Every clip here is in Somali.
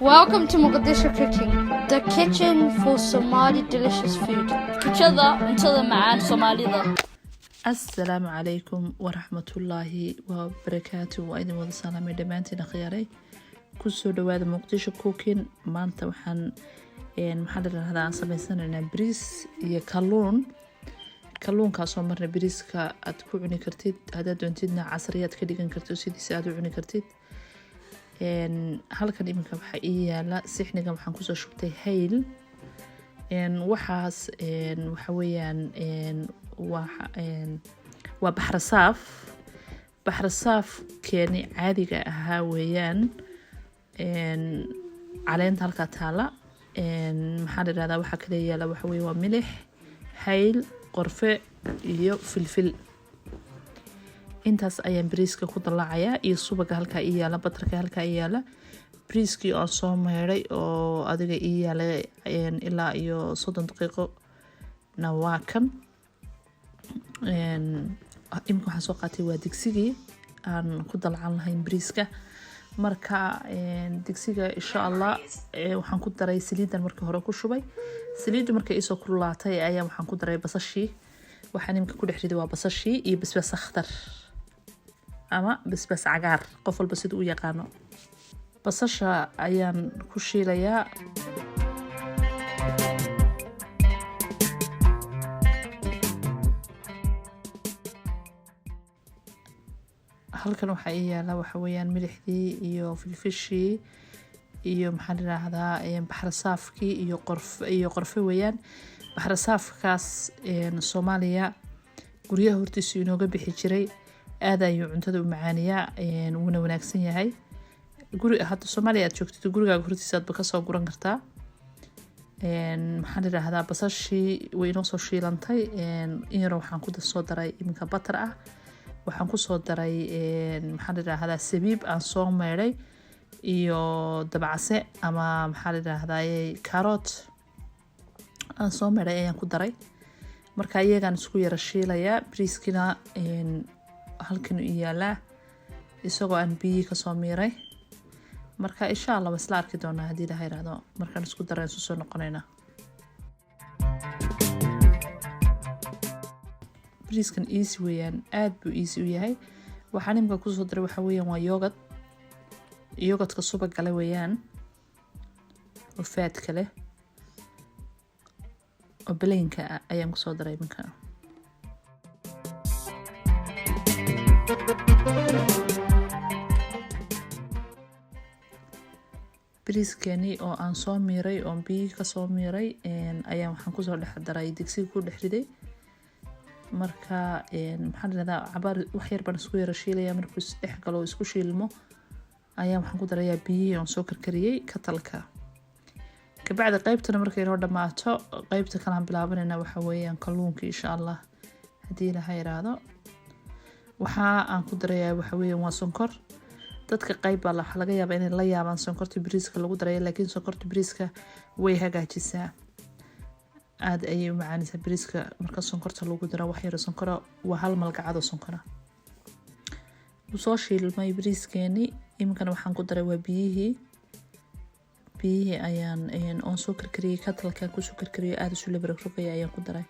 Welcome to Mogadishu Cooking, the kitchen for Somali delicious food. Jikada cuntada macaan Soomaalida. Asalaamu calaykum waraxmatullaahi wabarakaatu. Waa idin wada salaamay dhammaantiin, akhyaaray. Kusoo dhawaada Muqdisho Cooking. Maanta waxaan, maxaa la dhahdaa, aan sameysanaynaa bariis iyo kalluun. Kalluunkaasoo marna bariiska aad ku cuni kartid, haddaad doontidna casriyaad ka dhigan kartid, sidiisa aad u cuni kartid. Halkan iminka waxaa ii yaala sixnigan, waxaan kusoo shubtay hayl. Waxaas waxa weeyaan waa baxrasaaf. Baxrasaaf keeni caadiga ahaa weeyaan. Caleenta halkaa taala, maxaa la yirahdaa, waxaa kale yaala waxa weye waa milix, hayl, qorfe iyo filfil. Intaas ayaan bariiska ku dallaacayaa iyo subaga halkaa ii yaala, butterka halkaa ii yaala, bariiskii oon soo meydhay oo adiga ii yaalay ilaa iyo 30 daqiiqo na waa kan. Imika waxaan soo qaatay waa digsigii aan ku dalcan lahayn bariiska. Marka digsiga, insha Allah, waxaan ku daray saliidan. Markii hore ku shubay saliiddu, markay iisoo kululaatay ayaa waxaan ku daray basashii. Waxaan imika ku dhex riday waa basashii iyo basbaas akhtar ama basbaas cagaar, qof walba siduu u yaqaano. Basasha ayaan ku shiilayaa. Halkan waxaa ii yaala waxa weeyaan milixdii iyo filfishii iyo, maxaa la yiraahdaa, baxrasaafkii iyo qorf iyo qorfe weeyaan. Baxrasaafkaas Soomaaliya guryaha hortiisu inooga bixi jiray. Aad ayuu cuntada u macaaniyaa, wuuna wanaagsan yahay. Guri hadda Soomaaliya aad joogtid, gurigaaga hortiisa aadba kasoo guran kartaa. Maxaa la yiraahdaa, basashii way inoo soo shiilantay. In yaroo waxaan ku soo daray iminka butter ah. Waxaan kusoo daray, maxaa la yiraahdaa, sabiib aan soo meydhay iyo dabacase ama, maxaa la yiraahdaa, carrot aan soo meydhay ayaan ku daray. Marka iyagaan isku yara shiilayaa. Bariiskina halkan u yaalaa isagoo aan biyihii kasoo miiray. Marka insha Allah waa isla arki doonaa haddii Ilaha yiraahdo. Markaan isku daray isu soo noqonaynaa. Bariiskan easy weeyaan, aad buu easy u yahay. Waxaan imika kusoo daray waxa weeyaan waa yogurt, yogurtka subag gale weeyaan oo faadka leh oo baleynka ah ayaan kusoo daray iminka. Bariiskeeni oo aan soo miiray, oon biyihii kasoo miiray, ayaan waxaan kusoo dhex daray digsiga, ku dhex riday. Marka, maxaa la yirahdaa, cabaar wax yar baan isku yara shiilaya. Markuu isdhex galo oo isku shiilmo ayaa waxaan ku darayaa biyihii oon soo karkariyey katalka. Kabacdi qeybtana markay inoo dhammaato, qeybta kale aan bilaabanayna waxa weeyaan kalluunka, insha Allah, haddii Ilaha yiraahdo. Waxa aan ku darayaa waxa weeyaan waa sonkor. Dadka qayb baa waxaa laga yaabaa inay la yaabaan sonkorta bariiska lagu daraya, laakiin sonkorta bariiska way hagaajisaa, aada ayay u macaanaysaa bariiska marka sonkorta lagu daro. Wax yaro sonkora, waa hal malgacado sonkora. Wuu soo shiilmay bariiskeeni. Iminkana waxaan ku daray waa biyihii. Biyihii ayaan oon soo karkariyey, katalkaan kusoo karkariyey, aada isu labarogrogaya, ayaan ku daray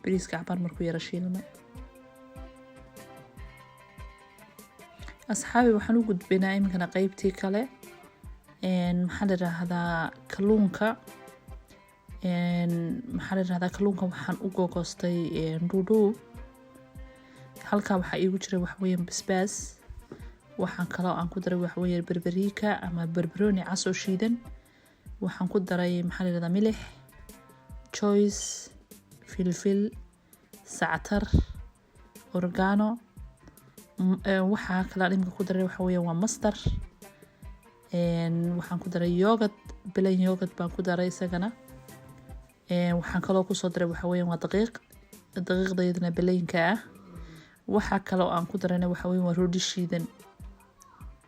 bariiska cabaar markuu yaro shiilmay. Asxaabi, waxaan u gudbaynaa iminkana qeybtii kale, maxaa la yiraahdaa, kalluunka. Maxaa la yirahdaa, kalluunka waxaan u gogoostay dhuudhuub. Halkaa waxaa iigu jira waxweeyaan basbaas. Waxaan kaloo aan ku daray waxweeyaan berberiika ama barbarooni cas oo shiidan. Waxaan ku daray, maxaa la yirahdaa, milix, choice, filfil, sactar, oregano. Waxaa kaloo aan iminka ku daray waxa weeyaan waa mustard. Waxaan ku daray yogurt, plain yogurt baan ku daray isagana. Waxaan kaloo kusoo daray waxa weeyaan waa daqiiq, daqiiqdaydana plainka ah. Waxaa kaloo aan ku darayna waxa weeyaan waa roodhi shiidan,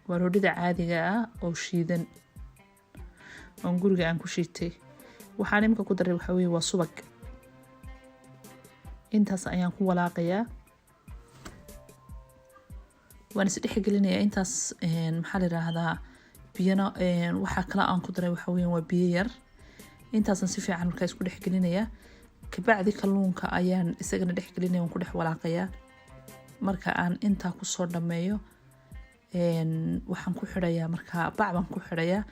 waa roodhida caadiga ah oo shiidan oon guriga aan ku shiitay. Waxaan iminka ku daray waxa weeye waa subag. Intaas ayaan ku walaaqayaa, waan is dhex gelinayaa intaas. Maxaa la yiraahdaa, Biyana waxaa kale aan ku daray waxa weeyaan waa biyo yar. Intaasan si fiican markaa isku dhex gelinaya. Kabacdi kalluunka ayaan isagana dhex gelinaya, waan ku dhex walaaqayaa. Marka aan intaa kusoo dhameeyo, waxaan ku xidhayaa markaa bac baan ku xidhayaa.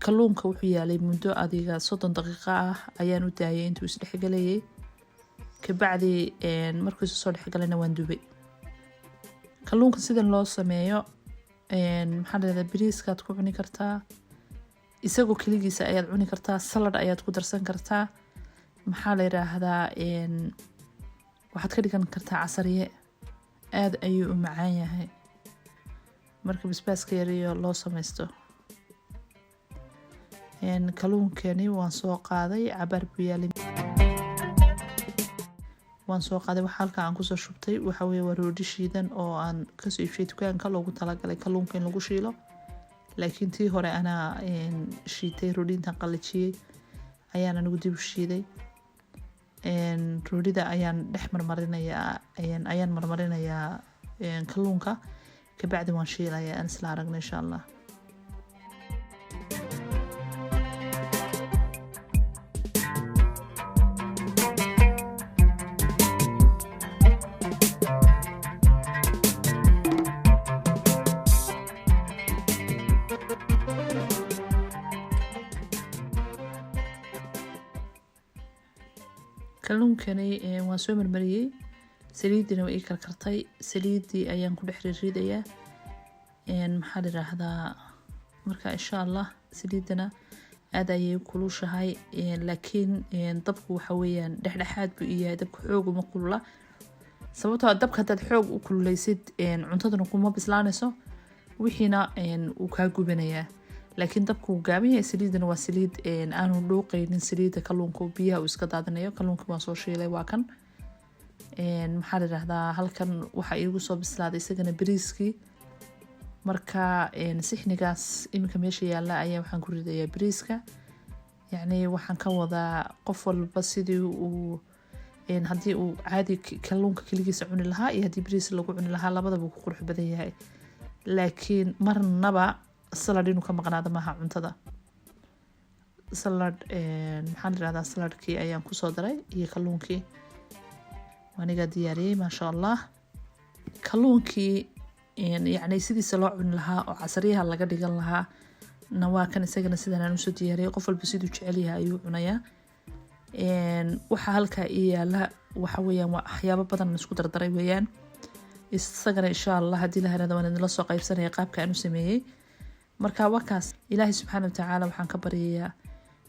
Kalluunka wuxuu yaalay muddo adiga 30 daqiiqo ah ayaan u daayay intuu isdhexgelayay. Kabacdi markuu isu soo dhexgalayna waan dubay. Kalluunka sidan loo sameeyo, maxaa la dhahdaa, bariiskaad ku cuni kartaa, isagoo keligiisa ayaad cuni kartaa, salad ayaad ku darsan kartaa, maxaa la yiraahdaa, waxaad ka dhigan kartaa casariye. Aada ayuu u macaan yahay marka basbaaska yariyo loo sameysto. Kalluunkani waan soo qaaday, cabaar buu yaalay, waan soo qaaday. Waxa halka aan kusoo shubtay waxa weye waa roodhi shiidan oo aan kasoo iibshay dukaanka loogu talagalay kalluunka in lagu shiilo, laakiin tii hore anaa shiitay. Roodhi intaan qalajiyey ayaan anigu dib u shiiday. Roodhida ayaan dhex marmarinayaa, ayaan marmarinayaa kalluunka, kabacdi waan shiilayaa. Aan isla aragna, insha Allah. Kalluunkani waan soo marmariyey, saliidiina way ii karkartay. Saliidii ayaan ku dhex riiridayaa, maxaa la yiraahdaa, marka insha Allah saliidana aad ayay kulushahay, laakiin dabku waxa weeyaan dhexdhexaad buu ii yahay. Dabka xoog uma kulula, sababtoo dabka haddaad xoog u kululeysid, cuntaduna kuma bislaanayso, wixiina wuu kaa gubanayaa. Laakiin dabku wuu gaaban yahay, saliidana waa saliid aanu dhuuqaynin. Saliidda kalluunka biyaha uu iska daadinayo. Kalluunka waan soo shiilay, waa kan. Maxaa la yiraahdaa, halkan waxaa iigu soo bislaaday isagana bariiskii. Marka sixnigaas iminka meesha yaalla ayaa waxaan ku ridayaa bariiska. Yacni waxaan ka wadaa qof walba sidii uu, haddii uu caadi kalluunka keligiisa cuni lahaa iyo haddii bariis lagu cuni lahaa, labadaba ku qurux badan yahay. Laakiin marnaba salad inuu ka maqnaado maaha cuntada. Salad, maxaa la yirahdaa, saladkii ayaan kusoo daray iyo kalluunkii anigaa diyaariyey, maasha Allah. Kalluunkii, yacni sidiisa loo cuni lahaa oo casariyaha laga dhigan lahaa na waa kan isagana sidan aan usoo diyaariyay. Qof walba siduu jecel yahay ayuu cunayaa. Waxaa halkaa ii yaala waxa weeyaan waa waxyaabo badan isku dardaray weeyaan. Isagana insha Allah haddii la harada waan idinla soo qaybsanaya qaabka aan u sameeyey. Marka wakaas, Ilaahay subxaana watacaala waxaan ka baryayaa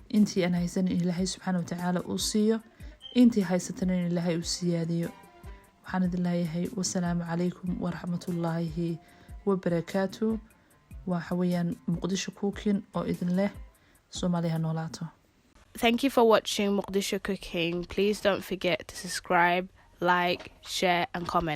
intii aan haysanin in Ilaahay subxaana watacaala uu siiyo, intii haysatana in Ilaahay uu siyaadiyo. Waxaan idin leeyahay wasalaamu calaykum waraxmatullaahi wabarakaatu. Waxa weeyaan Muqdisho Cooking oo idin leh Soomaaliya ha noolaato. Thank you for watching Mogadishu Cooking. Please don't forget to subscribe, like, share, and comment.